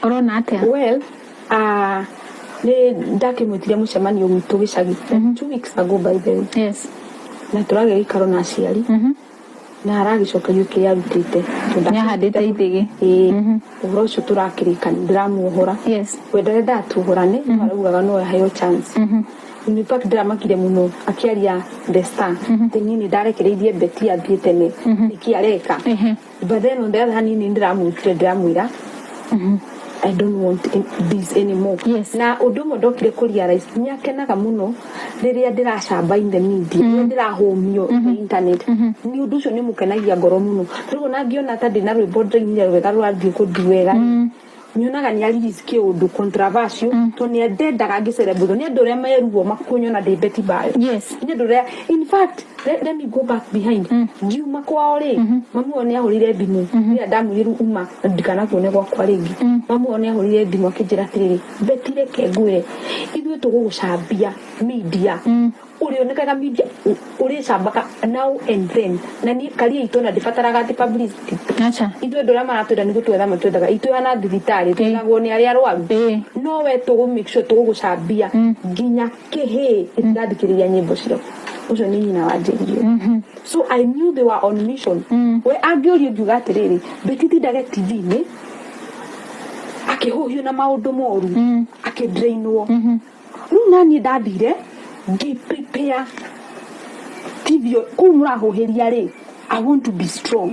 Ũrona atĩa? Well, nĩ ndakĩmwĩtire mũcemanio gwitũ gĩcagi 2 weeks ago, by the way. Na tũragĩa gĩikaro na aciari na aragĩcokerio kĩrĩa arutĩte. Nĩahandĩte ithĩgĩ. Ĩĩ, ũhoro ũcio tũrakĩrĩkania, ndĩramuohora. We ndarenda tuohorane, no araugaga no aheo chance. In fact, ndĩramakire mũno akĩaria The Star atĩ niĩ nĩ ndarekereirie Beti athiĩ tene, nĩkĩ areka. But then on the other hand, niĩ ndĩramwĩtire, ndĩramwĩra I don't want this anymore. Na ũndũ ũmwe ndokire kũ realize, nĩ akenaga mũno rĩrĩa ndĩracamba in the media, rĩrĩa ndĩrahũmio in the internet. Nĩ ũndũ ũcio nĩ mũkenagia ngoro mũno. Rĩu ona ngĩona ta ndĩna rwĩmbo ndĩrainire rwega rũrathiĩ kũndu wega, nyonaga nĩ arelease kĩũndũ controversial, tondũ nĩ ndendaga ngĩcerebũthwo nĩ andũ arĩa meruo makunyona ndĩ Betty Bayo. Nĩ andũ arĩa, in fact, let me go back behind. Ngiuma kwao rĩ, mamu wao nĩ ahũrire thimũ rĩrĩa ndamwĩrire uma na ndikanakuone gwakwa rĩngĩ. Mamu wao nĩ ahũrire thimũ akĩnjĩra atĩrĩrĩ, "Betty, reke ngwĩre, ithuĩ tũgũgũcambia media, ũrĩonekaga media, ũrĩcambaga now and then." Na niĩ karia itũ na ndibataraga atĩ publicity. Acha. Ithuĩ andũ arĩa maratwenda nĩ gũtwetha matwethaga, itũ hana thibitarĩ twethagwo nĩ arĩa arwaru. No we tũgũ make sure tũgũgũcambia nginya kĩhĩ gĩtigathikĩrĩria nyĩmbo ciaku. Ũcio nĩ nyina wanjĩrire. So I knew they were on mission. We angĩũrio, ngiuga atĩrĩrĩ, Betty tindage TV-inĩ akĩhũhio na maũndũ moru, akĩdrainwo. Rĩu naniĩ ndathire ngĩ prepare TV kũu mũrahũhĩria rĩ, I want to be strong.